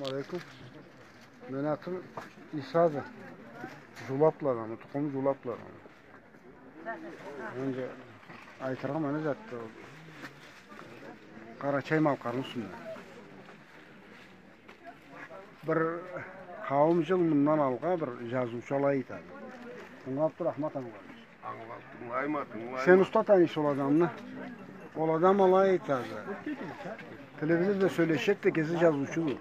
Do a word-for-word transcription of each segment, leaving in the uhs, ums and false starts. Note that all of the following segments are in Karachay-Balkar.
Алейкум. Мени атым Исады. Жулаплыладанма, тукъумум Жулаплыладанды. Энди айтыргъа мени затды. Къарачай-Малкъарны юсюнден. Бир къауум жыл мындан алгъа бир жазыучу алай айтады. Тынгылап тур, Ахмат, ангыла. Ангыла, тынгылайма, тынгылайма. Сен уста таныйса ол адамны. Ол адам алай айтады. Телевизорда сёлешеди да, кеси жазыучуду.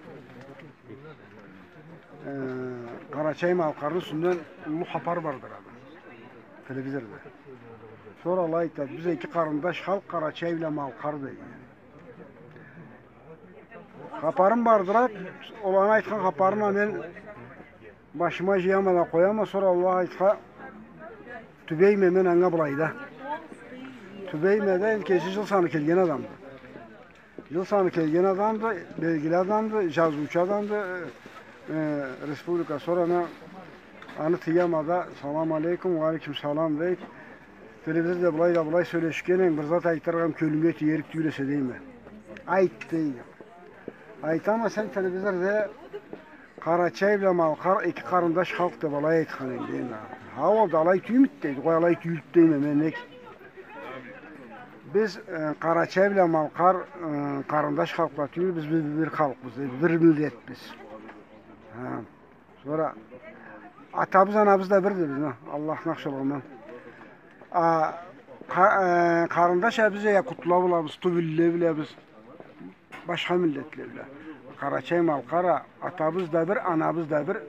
Э, Къарачай-Малкъарны юсюнден уллу хапар бардырады телевизорда. Сора алай айтады: «Биз эки къарындаш халкъ, Къарачай бла Малкъар», — дейди. Хапарын бардырады, ол аны айтхан хапарына мен башыма жыяма да къояма, сора Аллах айтса, тюбейме мен анга былайда. Тюбейме да, энди кеси жыл саны келген адамды. Жыл саны келген адамды, белгили адамды, жазыучу адамды, э, республика. Сора мен аны тыяма да, «Салам алейкум», «Уалейкум салам», — дейди. «Телевизорда былай да былай сёлешген эдинг, бир зат айтыргъа кёлюнге тиерик тюйюл эсе», — дейме. «Айт», — дейди. Айтама: «Сен телевизорда Къарачай бла Малкъар эки къарындаш халкъ деп алай айтхан эдинг», — дейме. «Хау, ол да алай тюймюдю?» — дейди. «Къой, алай тюйюлдю», — дейме мен. «Нек? Биз, э, Къарачай бла Малкъар, э, къарындаш халкъла тюйюл, биз бир, бир халкъбыз, дейди, бир миллетбиз». Хы. Сора атабыз, анабыз да бирди бизни, Аллахны ахшылыгъындан. А, къа-, э, къарындаш а биз якутла бла биз, тувилле бла биз, башха миллетле бла. Къарачай-Малкъар а, атабыз да бир, анабыз да бир,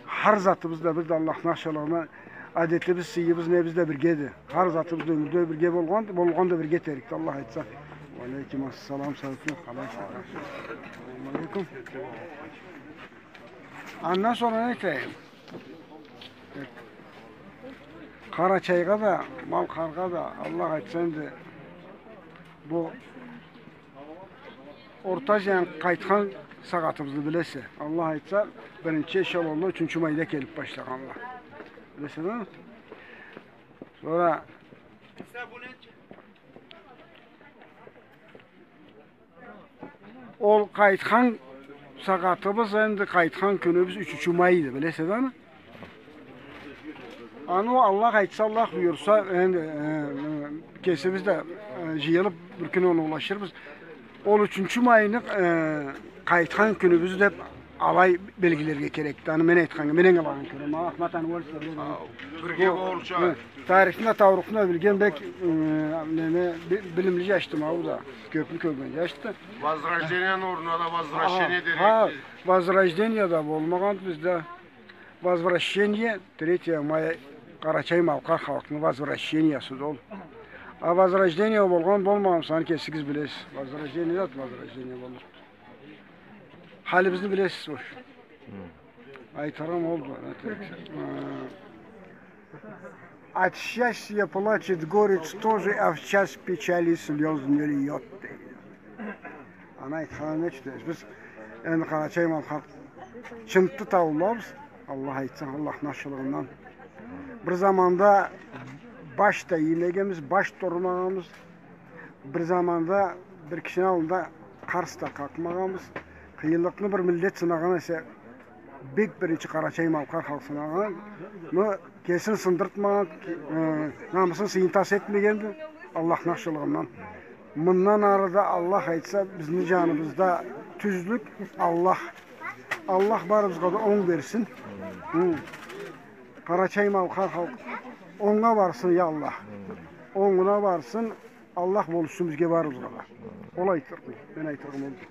хар затыбыз да бирди, Аллахны ахшылыгъындан. Адетибиз, сыйыбыз, небиз да биргеди. Хар затыбыз да ёмюрде бирге болгъан, болгъан да бирге этерикди, Аллах айтса. Уалейкум ассалам, салам алейкум. Андан сора не этейим? Къарачайгъа да, Малкъаргъа да, Аллах айтса, энди бу Орта Азиядан къайтхан сагъатыбызны билесе. Аллах айтса, биринчи эшелонла ючюнчю майда келип башлагъанла. Билесе да? Сора ол къайтхан сагъатыбыз, энди къайтхан кюнюбюз ючюнчю майды, билесе да аны. Аны Аллах айтса, Аллах буюрса, энди, э, э, кесибиз да, э, жыйылып, бир кюн оноулашырбыз. Ол ючюнчю майны, э, къайтхан кюнюбюз деп алай белгилерге керекди. Аны мен айтханнга, мен ангылагъаннга кёре. Ма Ахмат аны бирге болурча. Э, тарихни да, таурухну да билген бек, э, неме, би-, билимли жашды ма бу да. Кёпню кёрген жашды. Возрождениени орнуна да возвращение дерикди. Возрождение да болмагъан бизде. Возвращение, третье мая, къарачай-малкъар халкъны возвращениясыды ол. А возрождение болгъан, болмагъан, сиз аны кесигиз билесиз. Возрождение зат возрождение болур. Халибизни билесиз, хош. Айтырым олду. От счастья плачет горец тоже, а в час печали слёз не льёт, дейди. Аны айтханын эшитебиз биз. Энди къарачай-малкъар чынтты таулабыз, Аллах айтса, Аллахны ашхылыгъындан. Бир заманда баш да иймегенбиз, баш да урмагъанбыз. Бир заманда бир кишини аллында къарс да къакъмагъанбыз. Къыйынлыкъны бир миллет сынагъан эсе, бек биринчи къарачай-малкъар халкъ сынагъан. Но кесин сындыртмагъан, э, намысын, сыйын тас этмегенди, Аллахны ашхылыгъындан. Мындан ары да, Аллах айтса, бизни жаныбызда тюзлюк, Аллах. Аллах барыбызгъа да онг берсин. Хы. Къарачай-малкъар халкъ онга барсын, я Аллах. Онгуна барсын, Аллах болушсун бизге барыбызгъа да. Ол айтырым, мен айтырым олду.